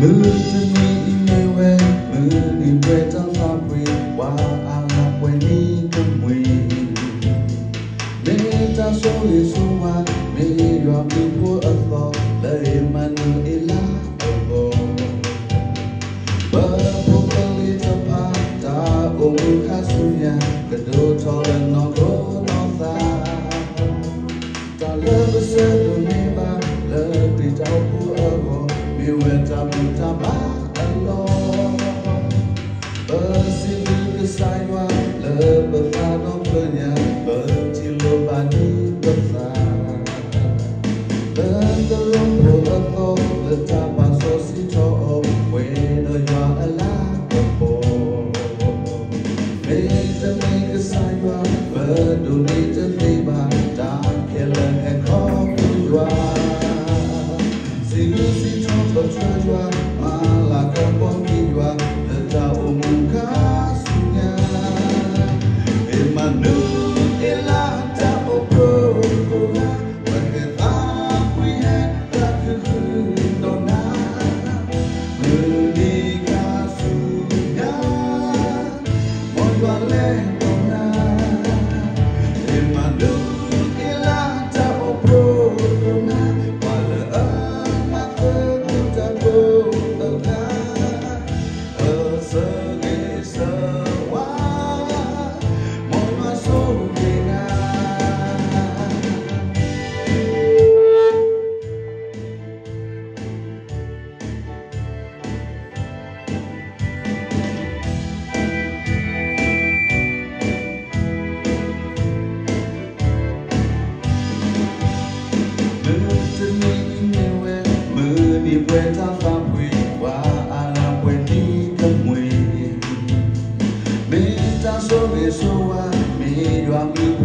မုၢ်တနံၤအံၤမ့ၢ်ဝဲ မုၢ်နံၤပှဲၤတၢ်သးပှ့ၤ ပှၤအါဂၤပှဲၤနံၤကမှံၤ, မ့ၢ်တၢ်ဆိၣ်ဂ့ၤဆိၣ်ဝါ မ့ၢ်ယွၤမံၤဖိအသီ လၢအ့မၤနူၤအ့လးအဂီၢ်, ပဖိပလံၤတဖၣ် တၢ်အိၣ်မူခါဆူညါ ကဒိၣ်ထီၣ်လၢနီၢ်ခိနီၢ်သး တၢ်လၢပဆၢဒိးန့ၢ်ဘၣ် လၢခရံာ်တၢ်အိၣ်ဖှိၣ်အဂီၢ် မ့ၢ်ဝဲတၢ်ဘူၣ်တၢ်ဘါအလီၢ်, ပစံးဘျုးကစၢ်ယွၤ လၢပသးဒီဖျၢၣ်ညါ ပထံၣ်လိာ်ဘၣ်န့ၢ်ပသး လၢသရိာ်ဖိအသီ လၢတၢ်ပာ်စီဆှံထီၣ်အီၤ ပှဲၤဒီးယွၤအလၤကပီၤ မ့တမ့ၢ်ကစၢ်ယွၤ ပဒိးန့ၢ်တသ့ဘၣ် တၢ်ခဲလၢာ်ဟဲခီဖျိယွၤ, စံးဘျုးစံးထီၣ်ပတြၢၤယွၤ မၤလၤကပီၤက့ၤယွၤ လၢတၢ်အိၣ်မူခါဆူညါ အ့မၤနူၤအ့လး တၢ်အိၣ်ဖှိၣ်ကိးဂၤ ပကသးပှံဟဲသးခုဃုာ်ဒီးနၤ မုၢ်နံၤခါဆူညါ မ်ယွၤလဲၤဒီးနၤ အ့မၤနူၤအ့လး တၢ်အိၣ်ဖှိၣ်ကိးဂၤ ပှၤလၢအမၤသကိးတၢ်ကိးဂၤ အဆၢဂ့ၤဆၢဝါ မ်ယွၤဆိၣ်ဂ့ၤနၤ မုၢ်တနံၤအံၤမ့ၢ်ဝဲ မုၢ်နံၤပှဲၤတၢ်သးပှ့ၤ ပှၤအါဂၤပှဲၤနံၤကမှံၤ မ့ၢ်တၢ်ဆိၣ်ဂ့ၤဆိၣ်ဝါ မ့ၢ်ယွၤမံၤ